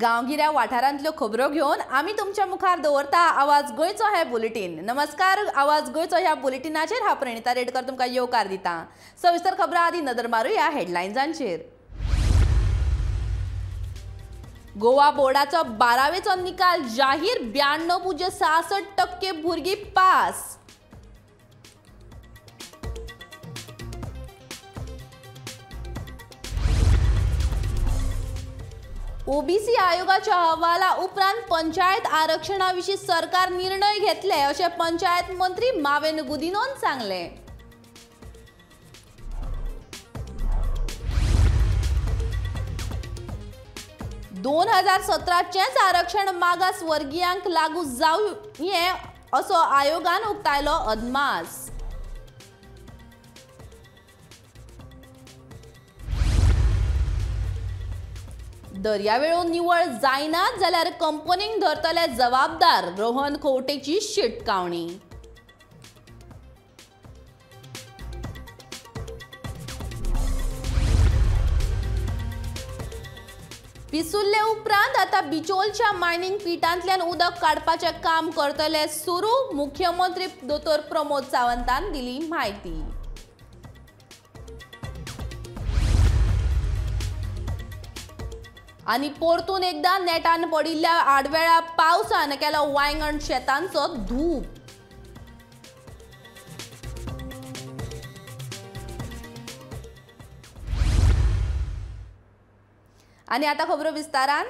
गांवगिऱ्या वाठारांतल्यो खबरो घेवन आमी तुमच्या मुखार दवरता आवाज गोंयचो हे बुलेटीन। नमस्कार, आवाज गोंयचो ह्या बुलेटिनाचेर हांव प्रणिता रेडकर तुमकां येवकार दिता। सविस्तर खबरां आदी नदर मारुया हेडलायन्सांचेर। गोवा बोर्डाचो 12वेचो निकाल जाहीर, 92.66% भुरगीं पास। ओबीसी आयोगाच्या अहवाला उपरांत पंचायत आरक्षणा विशीं सरकार निर्णय घेतले अशें पंचायत मंत्री मावेन गुदिनोन सांगलें। दोन 2017चेंच आरक्षण मागास वर्गीयांक लागू जावं ये असो आयोगान उक्तायलो अदमास। दर्यावेळो निवळ जायना जाल्यार कंपनीक धरतले जबाबदार, रोहन खंवटेची शिटकावणी। पिसुल्ले उपरांत आता बिचोलच्या मायनिंग पिटांतल्यान उदक काडपाचें काम करतले सुरू, मुख्यमंत्री दोतोर प्रमोद सावंतान दिली म्हायती। आनी परतून एकदा नेटान पडिल्ल्या आडवेळा पावसान केलो वांयगण शेतांचो धूप। आनी आतां खबरो विस्तारान।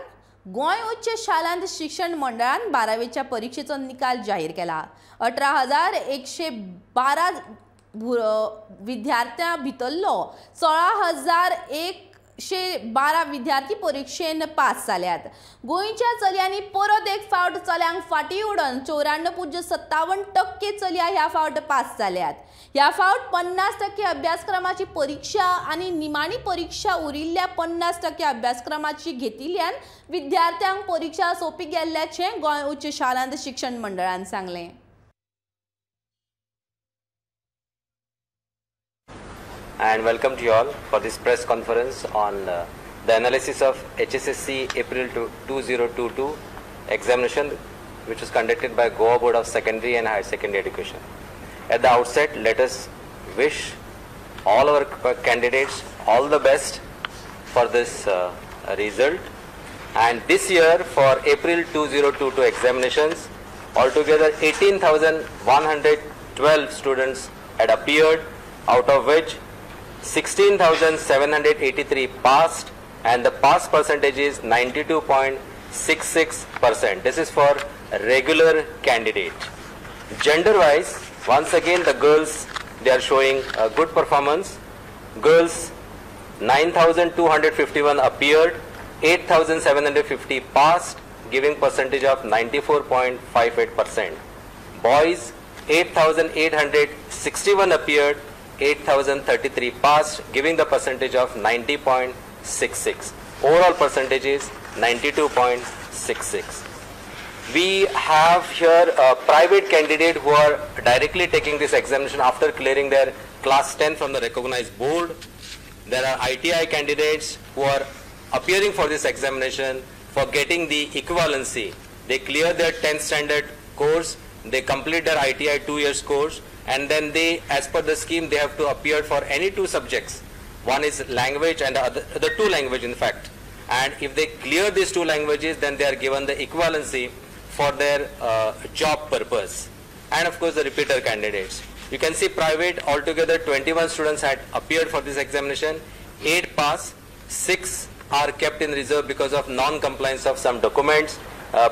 गोंय उच्च शालांत शिक्षण मंडळान 12वेच्या परिक्षेचो निकाल जाहीर केला। 18,112 विद्यार्थ्यां भितरलो 16,112 विद्यार्थी परिक्षेन पास जाल्यात। गोंयच्या चलयांनी परत एक फावट चल्यांक फाटी उडोवन 94.57% चलया ह्या फावट पास जाल्यात। ह्या फावट 50% अभ्यासक्रमाची परीक्षा आनी निमाणी परीक्षा उरिल्ल्या 50% अभ्यासक्रमाची घेतिल्ल्यान विद्यार्थ्यांक परीक्षा सोंपी गेल्ल्याचें गोंय उच्च शालांत शिक्षण मंडळान सांगलें। And welcome to you all for this press conference on the analysis of HSSC April 2022 examination, which was conducted by Goa Board of Secondary and Higher Secondary Education. At the outset, let us wish all our candidates all the best for this result. And this year for April 2022 examinations, altogether 18,112 students had appeared, out of which 16,783 passed, and the pass percentage is 92.66%. This is for regular candidate. Gender wise, once again the girls, they are showing a good performance. Girls 9,251 appeared, 8,750 passed, giving percentage of 94.58%. Boys 8,861 appeared, 8,033 passed, giving the percentage of 90.66. Overall percentage is 92.66. We have here a private candidate who are directly taking this examination after clearing their class 10 from the recognized board. There are ITI candidates who are appearing for this examination for getting the equivalency. They clear their 10th standard course, they complete their ITI 2 years course, and then they, as per the scheme, they have to appear for any two subjects. One is language and the two language, in fact. And if they clear these two languages, then they are given the equivalency for their job purpose. And of course, the repeater candidates. You can see private, altogether 21 students had appeared for this examination, 8 pass, 6 are kept in reserve because of non-compliance of some documents,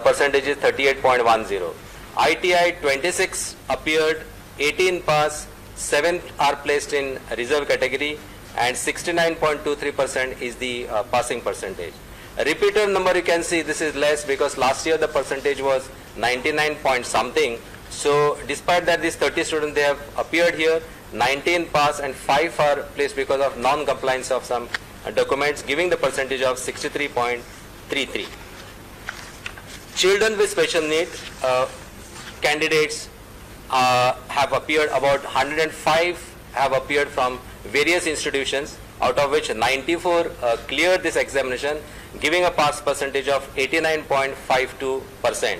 percentage is 38.10. ITI 26 appeared, 18 pass, 7 are placed in reserve category, and 69.23% is the passing percentage. Repeater number, you can see this is less because last year the percentage was 99 point something. So despite that, these 30 students, they have appeared here, 19 pass and 5 are placed because of non-compliance of some documents, giving the percentage of 63.33. Children with special need candidates have appeared, about 105 have appeared from various institutions, out of which 94 cleared this examination, giving a pass percentage of 89.52%.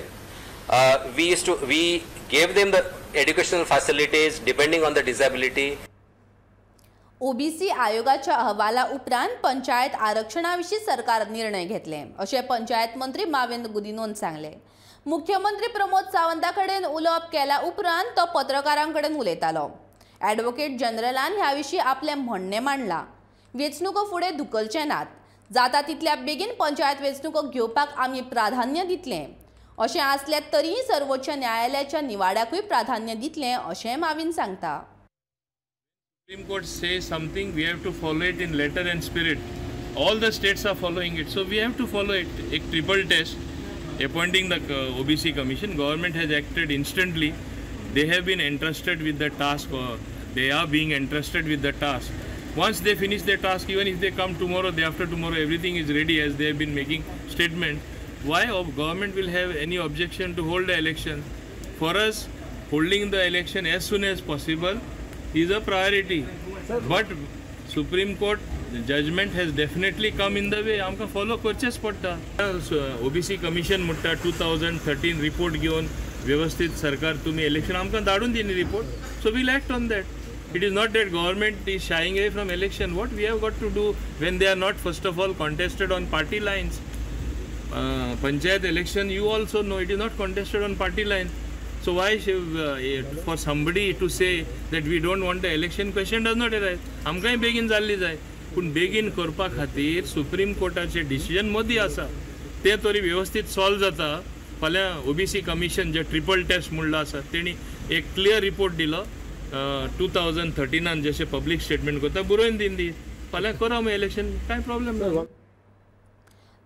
We gave them the educational facilities depending on the disability. OBC आयोगाच्या अहवाला उपरांत पंचायत आरक्षणाविशीं सरकार निर्णय घेतले अशें पंचायत मंत्री माविन गुदिन्होन सांगलें. मुख्यमंत्री प्रमोद सावंता कडेन उलोवप केल्या उपरांत तो पत्रकारां कडेन उलयतालो. ॲडव्होकेट जनरलान ह्या विशीं आपलें म्हणणें मांडलां. वेंचणुको फुडें धुकलचे नात, जाता तितल्या बेगीन पंचायत वेंचणुको घेवपाक आमी प्राधान्य दितले. अशें आसलें तरीय सर्वोच्च न्यायालयाच्या निवाड्याकूय प्राधान्य दितले अशें माविन सांगता. Supreme Court says something, we have to follow it in letter and spirit. All the states are following it, so we have to follow it. A triple test, appointing the OBC Commission, government has acted instantly. They have been entrusted with the task, or they are being entrusted with the task. Once they finish their task, even if they come tomorrow, day after tomorrow, everything is ready as they have been making statement. Why government will have any objection to hold the election? For us, holding the election as soon as possible is a priority. But Supreme Court judgment has definitely come in the way. आमकां follow करचेंच पडटा. OBC Commission म्हणटा 2013 report घेवन व्यवस्थित सरकार तुमी election आमकां धाडून दिली report. So we'll act on that. It is not that government is shying away from election. What we have got to do when they are not first of all contested on party lines. Panchayat election, you also know it is not contested on party line. So why for somebody to say that we don't want the election, question does not arise. आमकांय बेगीन जाल्ली जाय, पूण बेगीन करपा खातीर supreme कोर्टाचे decision मदीं आसा, तें तरी वेवस्थीत सॉल्व जाता. फाल्यां ओबीसी कमिशन जे ट्रिपल टेस्ट म्हणलो आसा तेणी एक क्लियर रिपोर्ट दिलो 2013 जशें पब्लीक स्टेटमेंट करता बरोवन दिन दी. फाल्यां करा मागीर इलेक्शन, कांय प्रॉब्लम ना.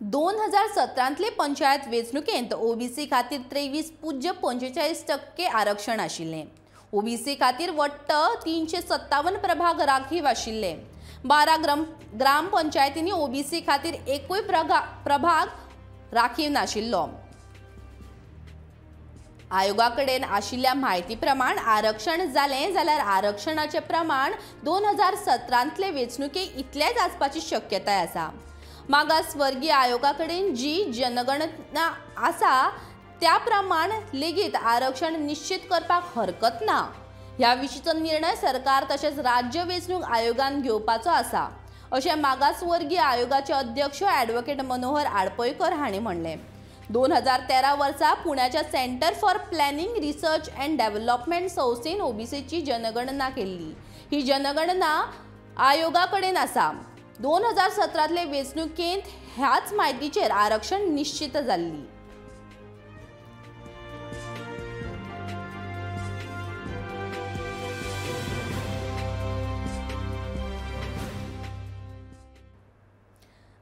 2017 पंचायत वेंचणुकेंत ओबीसी खातीर 23.45% आरक्षण आशिल्लें. ओबीसी खातीर वट्ट 357 प्रभाग राखीव आशिल्ले. 12 ग्रामपंचायतींनी ओबीसी खातीर एकूय प्रभाग राखीव नाशिल्लो. आयोगा कडेन आशिल्ल्या म्हायती प्रमाण आरक्षण जालें जाल्यार आरक्षणाचें प्रमाण 2017 वेंचणुके इतलेंच आसपाची शक्यताय आसा. मागासवर्गीय आयोगा कडेन जी जनगणना आसा त्या प्रमाण लेगीत आरक्षण निश्चित करपाक हरकत ना. ह्या विशींचो निर्णय सरकार तशेंच राज्य वेंचणूक आयोगान घेवपाचो आसा अशें मागासवर्गीय आयोगाचे अध्यक्ष ॲडव्होकेट मनोहर आडपयकर हांणी म्हणलें. 2013 वर्सा पुण्याच्या centre for planning research and development संस्थेन ओबीसीची जनगणना केल्ली. ही जनगणना आयोगा कडेन आसा. 2017 वेंचणुकेंत ह्याच म्हायतीचेर आरक्षण निश्चित जाल्ली.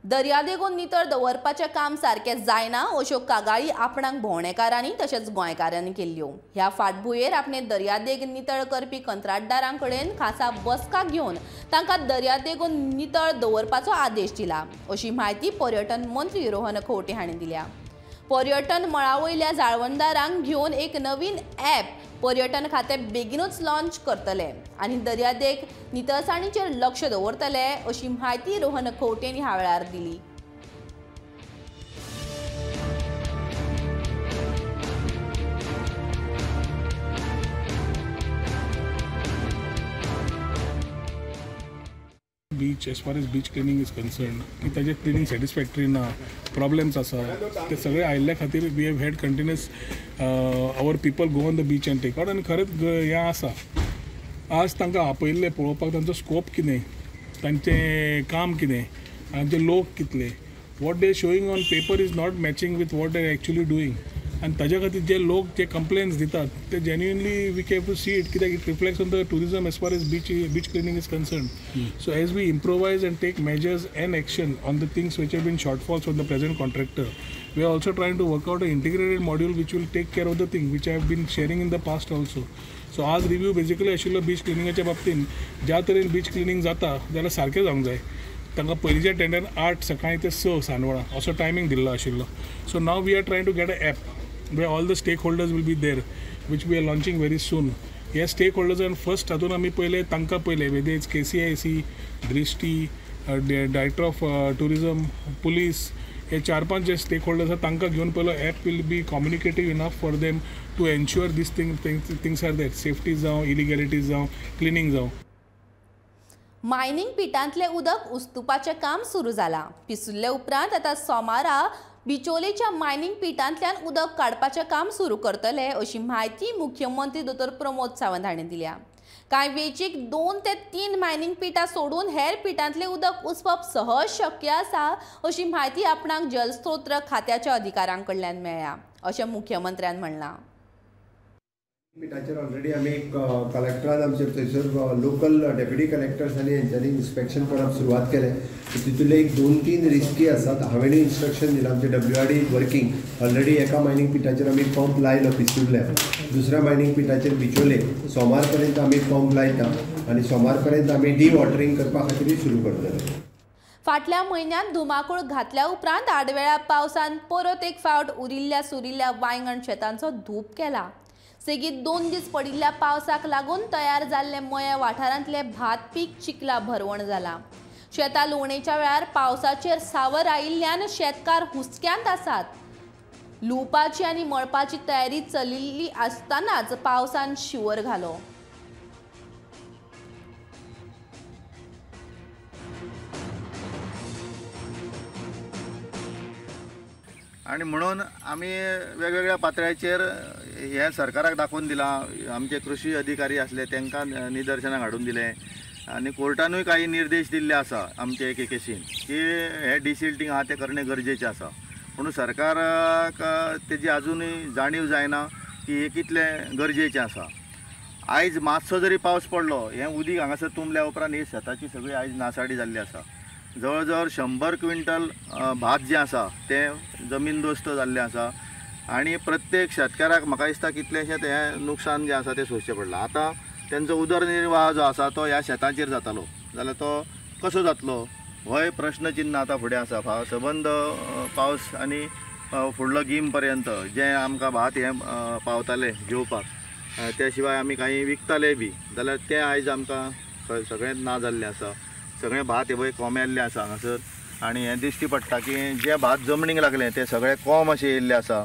दर्यादेगो नितळ दवरपाचें काम सारकें जायना अश्यो कागाळी आपणाक भोंवडेकारांनी तशेंच गोंयकारांनी केल्ल्यो. ह्या फाटभुंयेर आपणे दर्यादेग नितळ करपी कंत्राटदारां कडेन खासा बसका घेवन तांकां दर्यादेगो नितळ दवरपाचो आदेश दिला अशी म्हायती पर्यटन मंत्री रोहन खंवटे हांणी दिल्या. पर्यटन मळा वयल्या जाळवणदारांक घेवन एक नवीन ॲप पर्यटन खातें बेगीनूच लॉन्च करतले आनी दर्यादेग नितळसाणीचेर लक्ष दवरतले अशी म्हायती रोहन खंवटेन ह्या वेळार दिली. Beach as far as beach cleaning is concern की ताजें क्लिनींग सॅटिस्फॅक्टरी ना, प्रॉब्लेम्स आसा ते सगळे आयिल्ल्या खातीर we have had continuous our people go on the beach and take out. आनी खरेंच हें आसा, आज तांकां आपयल्लें पळोवपाक तांचो स्कोप कितें, तांचें काम कितें, तांचे लोक कितले, what they showing on paper is not matching with what they actually doing. आनी ताज्या खातीर जे लोक जे कंप्लेन्स दितात ते genuinely we have to see it, कित्याक it reflects on the tourism as far as beach cleaning is concern. So as we improvise and take measures and action on the things which have been shortfalls from the present contractor, we are also trying to work out a integrated module which will take care of the thing which I have been sharing in the past also. So आज review basically आशिल्लो beach क्लिनिंगाच्या बाबतीन, ज्या तरेन beach cleaning जाता जाल्यार सारकें जावंक जाय. तांकां पयलींच्या टेंडर 8 सकाळीं ते 6 सांजवेळा असो टायमींग दिल्लो आशिल्लो. So now we are trying to get a app where all the stakeholders will be there, which we are launching very soon. हे stakeholders and first तातूंत आमी पयले तांकां पयले whether it's KCIC, Drishti, director of tourism, police, हे 4-5 जे stake holders आसा तांकां घेवन पयलो app will be communicative enough for them to ensure these things are that safety जावं, इलिगॅलिटीज जावं, क्लिनींग जावं. मायनिंग पिटांतलें उदक उस्तुपाचें काम सुरू जालां. पिसुल्ले उपरांत आतां सोमारा बिचोलेच्या मायनिंग पिटांतल्यान उदक काडपाचें काम सुरू करतले अशी म्हायती मुख्यमंत्री दोतोर प्रमोद सावंत हांणी दिल्या. कांय वेंचीक 2 ते 3 मायनिंग पिटां सोडून हेर पिटांतलें उदक उसपप सहज शक्य आसा अशी म्हायती आपणाक जलस्रोत खात्याच्या अधिकाऱ्यां कडल्यान मेळ्ळ्या अशें मुख्यमंत्र्यान म्हणलां. पिटाचेर ऑलरेडी आमी कलेक्टरान आमचे थंयसर लोकल डेप्युटी कलेक्टर्स आनी हेंच्यांनी इन्स्पेक्शन करप सुरवात केलें. तितूंतले एक 2-3 रिस्की आसात. हांवें इन्स्ट्रक्शन दिलां, आमचे WRD is working already. एका मायनींग पिटाचेर आमी पंप लायलो पिसुर्ल्या, दुसऱ्या मायनींग पिटाचेर बिचोले सोमार पर्यंत आमी पंप लायता आनी सोमार पर्यंत आमी डिवॉटरींग करपा खातीरूय सुरू करतले. फाटल्या म्हयन्यांत धुमाकूळ घातल्या उपरांत आडवेळा पावसान परत एक फावट उरिल्ल्या सुरिल्ल्या वांयगण शेतांचो धूप केला. सेगीत 2 दीस पडिल्ल्या पावसाक लागून तयार जाल्ले मये वाठारांतले भात पीक चिखला भरवण जाला. शेतां लुवणेच्या वेळार पावसाचेर सावर आयिल्ल्यान शेतकार हुस्क्यांत आसात. लुवपाची आनी मळपाची तयारी चलिल्ली आसतनाच पावसान शिंवर घालो. आनी म्हणून आमी वेगवेगळ्या पातळ्याचेर हें सरकाराक दाखोवन दिलां. आमचे कृषी अधिकारी आसले तांकां निदर्शनाक हाडून दिलें आनी कोर्टानूय काही निर्देश दिल्ले आसा आमचे एक केसीन की हे डिसिल्टींग आहा तें करणे गरजेचें आसा. म्हणून सरकाराक तेजी आजुनूय जाणीव जायना की हें कितलें गरजेचें आसा. आयज मातसो जरी पावस पडलो, हें उदीक हांगासर तुंबल्या उपरांत ही शेताची सगळी आयज नासाडी जाल्ली आसा. जवळ जवळ 100 क्विंटल भात जें आसा तें जमीन दोस्त जाल्लें आसा आनी प्रत्येक शेतकाराक म्हाका दिसता कितलेंशें हें नुकसान जें आसा तें सोंसचें पडलां. आतां तेंचो उदरनिर्वाह जो आसा तो ह्या शेताचेर जातालो जाल्यार तो कसो जातलो होय प्रश्नचिन्न आतां फुडें आसा. सबंद पावस आनी फुडलो गीम पर्यंत जें आमकां भात हें पावतालें जेवपाक, त्या शिवाय आमी कांय विकताले बी जाल्यार तें आयज आमकां सगळें ना जाल्लें आसा. सगळें भात हे पळय कोमेल्लें आसा हांगासर आनी हें दिश्टी पडटा की जें भात जमनीक लागलें तें सगळें कोम अशें येयल्लें आसा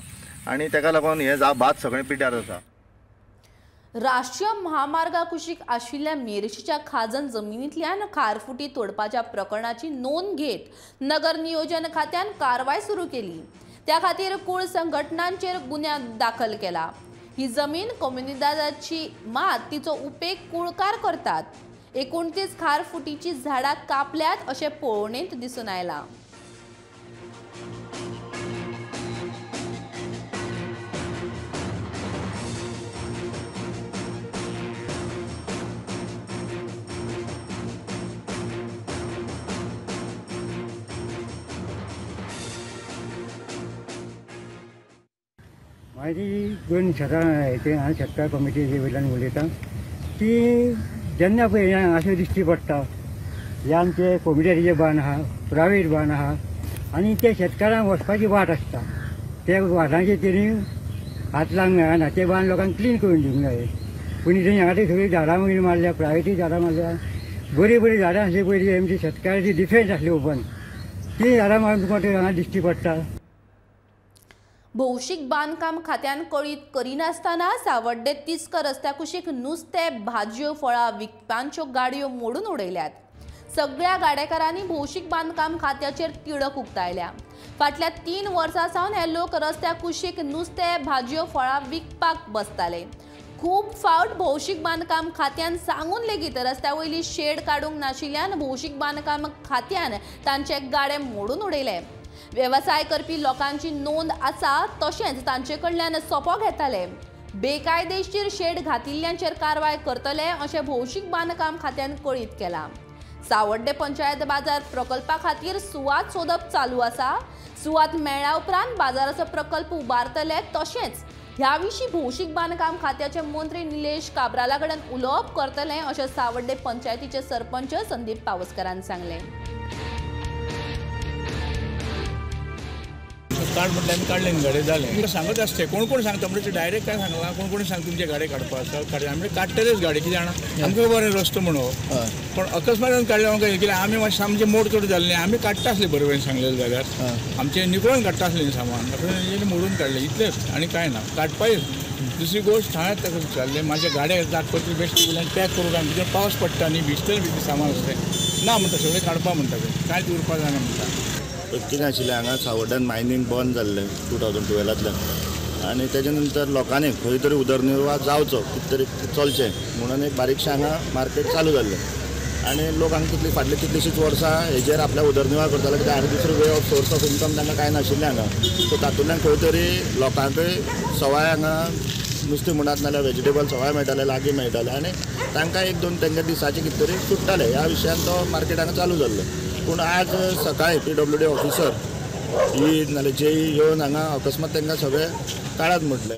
आनी तेका लागून हें भात सगळें पिड्ड्यार आसा. राष्ट्रीय महामार्गा कुशीक आशिल्ल्या मेरशेच्या खाजन जमिनींतल्यान खारफुटी तोडपाच्या प्रकरणाची नोंद घेत नगर नियोजन खात्यान कारवाय सुरू केली. त्या खातीर कुळ संघटनांचेर गुन्यांव दाखल केला. ही जमीन कोमुनिदादाची मात तिचो उपेग कुळकार करतात. 29 खारफुटीची झाडां कापल्यात अशें पळोवणेंत दिसून आयलां. म्हाजी दोन शेतां ते हांव शेतकार कमिटीचे वयल्यान उलयतां की जेन्ना पळय हांगासर दिश्टी पडटा हे आमचे कोमिटेचे बांद आहा, प्रायवेट बांद आहा आनी ते शेतकारांक वचपाची वाट आसता, ते वाटांचेर तेणी हात लावंक मेळना. ते बांद लोकांक क्लीन करून दिवंक जाय. पूण तेणी हांगा ते सगळीं झाडां वगैरे मारल्या, प्रायवेटूय झाडां मारल्या. बरीं बरीं झाडां आसली पयलीं आमची शेतकाराची डिफेन्स आसली ओपन, ती झाडां मारून तुका हांगा दिश्टी पडटा. भौशीक बांदकाम खात्यान कळीत करिनासतना सावड्डे तिस्क रस्त्या कुशीक नुस्तें, भाजयो, फळां विकप्यांच्यो गाडयो मोडून उडयल्यात. सगळ्या गाडेकारांनी भौशीक बांदकाम खात्याचेर तिडक उक्तायल्या. फाटल्या 3 वर्सां सावन हे लोक रस्त्या कुशीक नुस्तें, भाजयो, फळां विकपाक बसताले. खूब फावट भौशीक बांदकाम खात्यान सांगून लेगीत रस्त्या वयली शेड काडूंक नाशिल्ल्यान भौशीक बांदकाम खात्यान तांचे गाडे मोडून उडयले. वेवसाय करपी लोकांची नोंद आसा तशेंच तांचे कडल्यान सोपो घेताले. बेकायदेशीर शेड घातिल्ल्यांचेर कारवाय करतले अशें भौशीक बांदकाम खात्यान कळीत केलां. सावड्डे पंचायत बाजार प्रकल्पा खातीर सुवात सोदप चालू आसा. सुवात मेळ्ळ्या उपरांत बाजाराचो प्रकल्प उबारतले. तशेंच ह्या विशीं भौशीक बांदकाम खात्याचे मंत्री निलेश काब्राला कडेन उलोवप करतले अशें सावड्डे पंचायतीचे सरपंच संदीप पावसकरान सांगलें. काड म्हटलें आमी काडले न्ही गाडये जालें. सांगत आसते कोण कोण सांगता म्हणजे डायरेक्ट काय सांगला, कोण कोण सांग तुमचे गाडये काडपा आसा काडले, आमी काडटलेच गाडी कितें जाणा आमकां बरें रस्तो म्हणून, पण अकस्मात काडले आमकां कित्याक आमी मातशें आमचें मोड चड जाल्लें, आमी काडटा आसले बरोबर सांगलेलें जाल्यार आमचें निकळून काडटा आसलें सामान, मोडून काडलें इतलेंच आनी कांय ना काडपाक. दुसरी गोश्ट हांवें ताका विचारलें म्हाज्या गाडये दाखोवचे बेश्ट वयल्यान पॅक करूं काय, कित्याक पावस पडटा न्ही भिजतलें भितर सामान आसलें ना म्हणटा सगळें काडपा म्हणटा तें कांयच उरपा जायना म्हणटा. कितें आशिल्लें हांगा सावर्ड्यान मायनींग बंद जाल्लें 2012 आनी तेजे नंतर लोकांनी खंय तरी उदरनिर्वाह जावचो कितें तरी चलचें म्हणून एक बारीकशें हांगा मार्केट चालू जाल्लें आनी लोक हांगा कितली फाटलीं कितलींशींच वर्सां हेजेर आपल्या उदरनिर्वाह करताले, कित्याक आनी दुसरो way of source of income तांकां कांय नाशिल्लें हांगा. सो तातूंतल्यान खंय तरी लोकांकय सवाय हांगा नुस्तें म्हणात नाल्यार वेजिटेबल सवाय मेळटालें, लागीं मेळटालें आनी तांकां एक दोन तांच्या दिसाचें कितें तरी सुट्टालें. ह्या विशयान तो मार्केट हांगा चालू जाल्लो. पूण आज सकाळीं PWD officer ही नाल्यार जेई येवन हांगा अकस्मात तांकां सगळें काडात म्हटलें.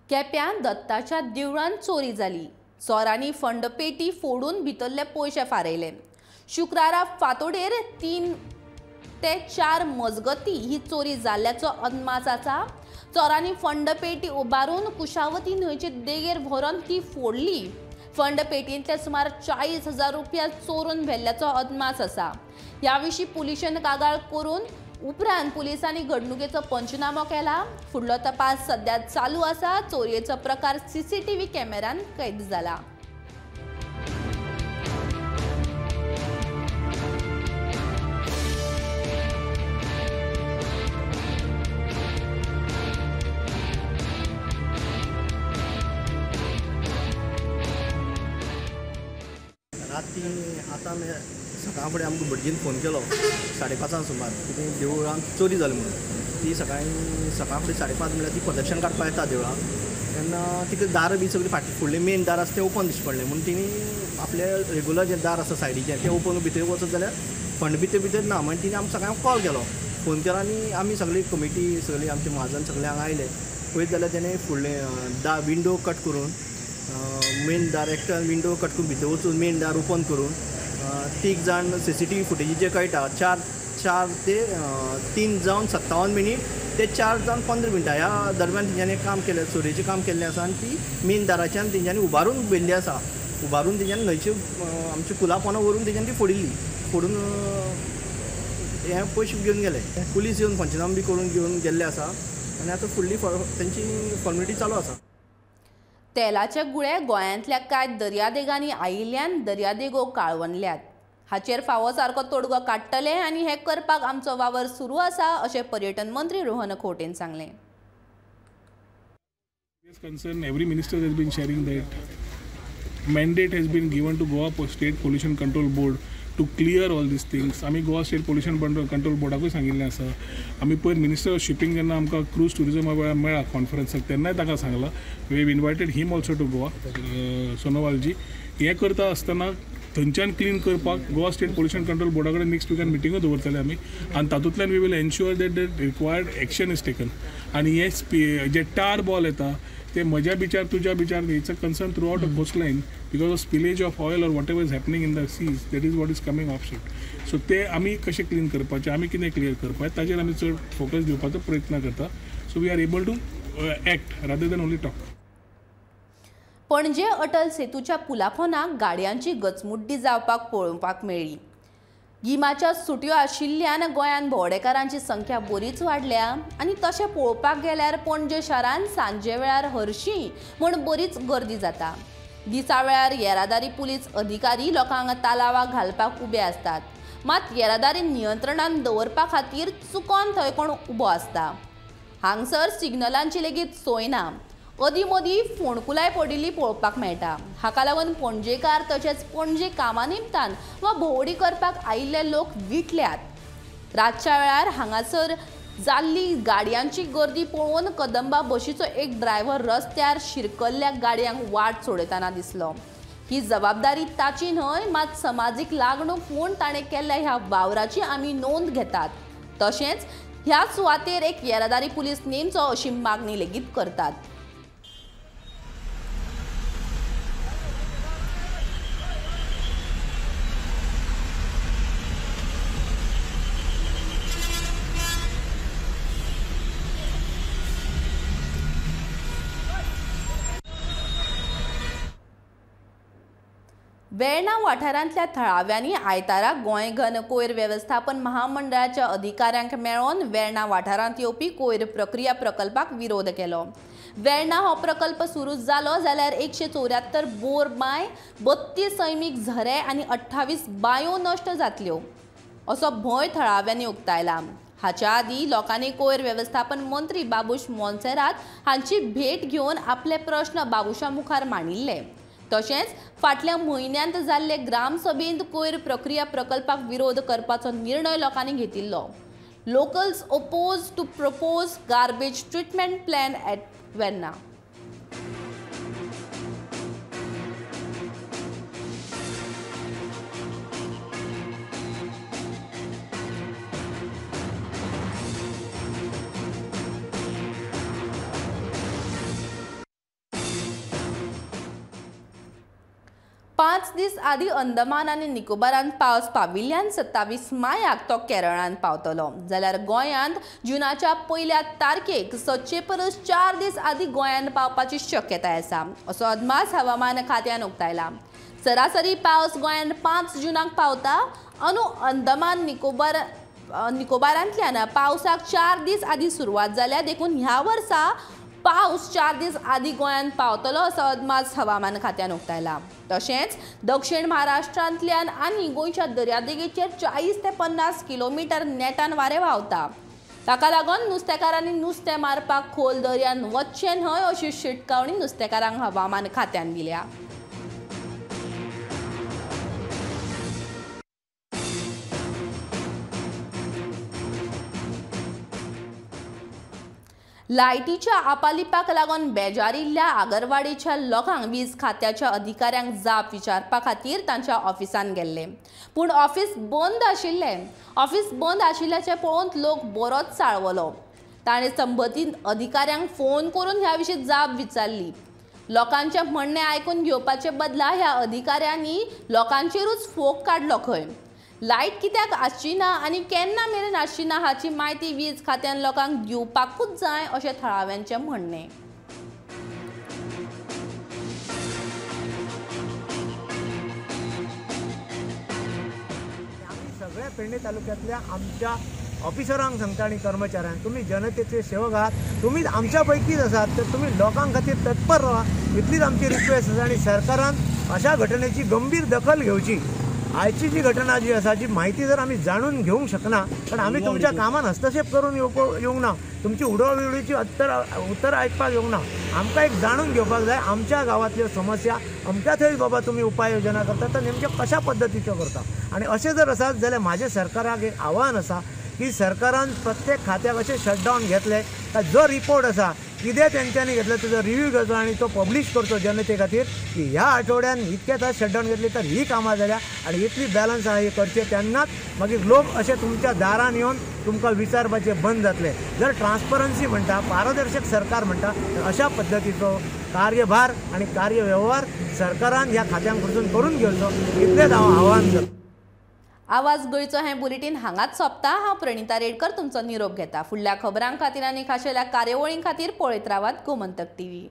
केप्यां दत्ताच्या देवळांत चोरी जाली. चोरांनी फंडपेटी फोडून भितरले पयशे फारयले. शुक्रारा फांतोडेर 3 ते 4 मजगती ही चोरी जाल्ल्याचो अदमास आसा. चोरांनी फंडपेटी उबारून कुशावती न्हंयचे देगेर व्हरून ती फोडली. फंडपेटींतले सुमार 40,000 रुपया चोरून व्हेल्ल्याचो अदमास आसा. ह्या विशीं पुलिशेन कागाळ करून उपरांत पुलिसांनी घडणुकेचो पंचनामो केला. फुडलो तपास सध्या चालू आसा. चोरयेचो प्रकार CCTV कॅमेऱ्यान कैद जाला. राती आतां सकाळ फुडें आमकां भटजीन फोन केलो 5:30 सुमार कितें देवळांत चोरी जाली म्हणून. ती सकाळीं सकाळ फुडें 5:30 म्हणल्यार ती प्रदक्षण काडपाक येता देवळांत, तेन्ना तिका दार बी सगळीं फाटी फुडलें मेन दार आसा तें ओपन दिश्टी पडलें म्हणून तिणी आपलें रेगुलर जें दार आसा सायडीचें तें ओपन भितर वचत जाल्यार फंड भितर भितर ना म्हणून तिणें आमकां सगळ्यांक कॉल केलो. फोन केलो आनी आमी सगळी कमिटी सगळी आमचे म्हाजन सगळे हांगा आयले. पळयत जाल्यार तेणें फुडलें दार विंडो कट करून मेन दार एकट्या विंडो कट करून भितर वचून मेन दार ओपन करून 3 जाण CCTV फुटेजीचेर कळटा 4 ते 3 जावन 57 मिनीट ते 4 जावन 15 मिनटां ह्या दरम्यान तेंच्यांनी काम केलें, चोरयेचें काम केल्लें आसा आनी ती मेन दाराच्यान तेंच्यांनी उबारून व्हेल्ली आसा. उबारून तेंच्यांनी न्हंयचे आमच्या पुला पोंदा व्हरून तेंच्यांनी ती फोडिल्ली, फोडून हे पयशे घेवन गेले. पुलीस येवन पंचनामा बी करून घेवन गेल्ले आसा आनी आतां फुडली तेंची फॉर्मेलिटी चालू आसा. तेलाचे गुळे गोंयांतल्या कांय दर्यादेगांनी आयिल्ल्यान दर्यादेगो काळवणल्यात. हाचेर फावो सारको तोडगो काडटले आनी हें करपाक आमचो वावर सुरू आसा अशें पर्यटन मंत्री रोहन खंवटेन सांगलें. Concern every minister has been sharing that mandate has been given to Goa State Pollution Control Board to clear all these things. आमी गोवा स्टेट पोल्युशन कंट्रोल बोर्डाकूय सांगिल्लें आसा. आमी पयर मिनिस्टर ऑफ शिपींग जेन्ना आमकां क्रूज ट्युरिजमा वेळार मेळ्ळा कॉन्फरन्साक तेन्नाय ताका सांगलां, we have invited him also to Goa, सोनोवालजी. हें करता आसतना थंयच्यान क्लीन करपाक गोवा स्टेट पोल्युशन कंट्रोल बोर्डा कडेन नेक्स्ट विकान मिटिंगूय दवरतले आमी आनी तातूंतल्यान we will ensure that that required action is taken. आनी हे जे टार बॉल येता ते म्हज्या बिचार तुज्या बिचार, it's a concern throughout a coast line because of spillage of oil or whatever is happening in the seas, that is what is coming off ship. So ते आमी कशें क्लीन करपाचें, आमी कितें क्लियर करपाचें ताजेर आमी चड फोकस दिवपाचो प्रयत्न करता. So we are able to act rather than only talk. Panaji Atal सेतूच्या पुलापोनाक गाडयांची गचमुड्डी जावपाक पळोवपाक मेळ्ळी. गिमाच्या सुटयो आशिल्ल्यान गोंयांत भोंवडेकारांची संख्या बरीच वाडल्या आनी तशें पळोवपाक गेल्यार पणजे शारांत सांजे वेळार हरशीं म्हूण बरीच गर्दी जाता. दिसा वेळार येरादारी पुलीस अधिकारी लोकांक तालावाक घालपाक उबे आसतात, मात येरादारी नियंत्रणान दवरपा खातीर चुकोन थंय कोण उबो आसता. हांगसर सिग्नलांची लेगीत सोय ना. अदीं मदीं फोंडकुलाय पडिल्ली पळोवपाक मेळटा. हाका लागून पणजेकार तशेंच पणजे कामा निमतान वा भोंवडी करपाक आयिल्ले लोक विटल्यात. रातच्या वेळार हांगासर जाल्ली गाडयांची गर्दी पळोवन कदंबा बशीचो एक ड्रायव्हर रस्त्यार शिरकल्ल्या गाडयांक वाट सोडयतना दिसलो. ही जबाबदारी ताची न्हय, मात समाजीक लागणूक म्हूण ताणें केल्ल्या ह्या वावराची आमी नोंद घेतात. तशेंच ह्या सुवातेर एक येरादारी पुलीस नेमचो अशी मागणी लेगीत करतात. वेर्णा वाठारांतल्या थळाव्यांनी आयतारा गोंय घन कोयर वेवस्थापन महामंडळाच्या अधिकाऱ्यांक मेळोवन वेर्णा वाठारांत येवपी कोयर प्रक्रिया प्रकल्पाक विरोध केलो. वेर्णा हो प्रकल्प सुरू जालो जाल्यार 174 बोर बांय, 32 सैमीक झरे आनी 28 बांयो नश्ट जातल्यो असो भंय थळाव्यांनी उक्तायला. हाच्या आदीं लोकांनी कोयर वेवस्थापन मंत्री बाबूश मोन्सेरात हांची भेट घेवन आपले प्रश्न बाबूशा मुखार मांडिल्ले. तशेंच फाटल्या म्हयन्यांत जाल्ले ग्रामसभेंत कोयर प्रक्रिया प्रकल्पाक विरोध करपाचो निर्णय लोकांनी घेतिल्लो. Locals oppose to propose garbage treatment plant at Verna. पांच दीस आदी अंदमान आनी निकोबारांत पावस पाविल्ल्यान 27 मायाक तो केरळांत पावतलो, जाल्यार गोंयांत जुनाच्या पयल्या तारखेक सदचे परस 4 दीस आदी गोंयांत पावपाची शक्यताय आसा असो अदमास हवामान खात्यान उक्तायला. सरासरी पावस गोंयांत 5 जुनाक पावता. अंदू अंदमान निकोबारांतल्यान पावसाक 4 दीस आदी सुरवात जाल्या, देखून ह्या वर्सा पावस 4 दीस आदी गोंयांत पावतलो असो अदमास हवामान खात्यान उक्तायला. तशेंच दक्षिण महाराष्ट्रांतल्यान आनी गोंयच्या दर्यादेगेचेर 40 ते 50 किलोमिटर नेटान वारें व्हांवता. ताका लागून नुस्तेकारांनी नुस्तें मारपाक खोल दर्यान वचचें न्हय अशी शिटकावणी नुस्तेकारांक हवामान खात्यान दिल्या. लायटीच्या आपालिपाक लागून बेजारिल्ल्या आगरवाडीच्या लोकांक वीज खात्याच्या अधिकाऱ्यांक जाप विचारपा खातीर तांच्या ऑफिसान गेल्ले, पूण ऑफिस बंद आशिल्लें. ऑफिस बंद आशिल्ल्याचें पळोवन लोक बरोच चाळवलो. ताणें संबंदीत अधिकाऱ्यांक फोन करून ह्या विशीं जाप विचारली. लोकांचें म्हणणें आयकून घेवपाचे बदला ह्या अधिकाऱ्यांनी लोकांचेरूच फोग काडलो खंय. लायट कित्याक आसची ना आनी केन्ना मेरेन आसची ना हाची म्हायती वीज खात्यान लोकांक दिवपाकूच जाय अशें थळाव्यांचें म्हणणें. आमी सगळ्या पेडणे तालुक्यांतल्या आमच्या ऑफिसरांक सांगता आनी कर्मचाऱ्यांक, तुमी जनतेचे सेवक आहात, तुमी आमच्या पैकीच आसात, तर तुमी लोकां खातीर तत्पर रावा इतलीच आमची रिक्वेस्ट आसा. आनी सरकारान अशा घटनेची गंभीर दखल घेवची. आयची जी घटना जी आसा, जी म्हायती जर आमी जाणून घेवंक शकना, कारण आमी तुमच्या कामान हस्तक्षेप करून येवंक ना, तुमची उडवाउडीची उत्तर आयकपाक येवंक ना. आमकां एक जाणून घेवपाक जाय आमच्या गांवांतल्यो समस्या, अमक्या थंय बाबा तुमी उपाय योजना करता तर नेमक्यो कशा पद्दतीच्यो करता. आनी अशें जर आसत जाल्यार म्हाजें सरकाराक एक आव्हान आसा की सरकारान प्रत्येक खात्याक अशें शटडावन घेतलें काय जो रिपोर्ट आसा कितें तेंच्यांनी घेतलें तेजो रिव्यू घेवचो आनी तो पब्लीश करचो जनते खातीर की ह्या आठवड्यान इतके तास शटडावन घेतली तर ही कामां जाल्या आनी इतली बॅलन्स आहा ही करचे. तेन्नाच मागीर लोक अशे तुमच्या दारान येवन तुमकां विचारपाचें बंद जातलें. जर ट्रान्सपरन्सी म्हणटा, पारदर्शक सरकार म्हणटा, तर अशा पद्दतीचो कार्यभार आनी कार्यवेव्हार सरकारान ह्या खात्यांक कडसून करून घेवचो इतलेंच हांव आव्हान करता. आवाज गोंयचो हें बुलेटीन हांगाच सोंपता. हांव प्रणिता रेडकर तुमचो निरोप घेता. फुडल्या खबरां खातीर आनी खाशेल्या कार्यावळीं खातीर पळयत रावात गोमंतक टीव्ही.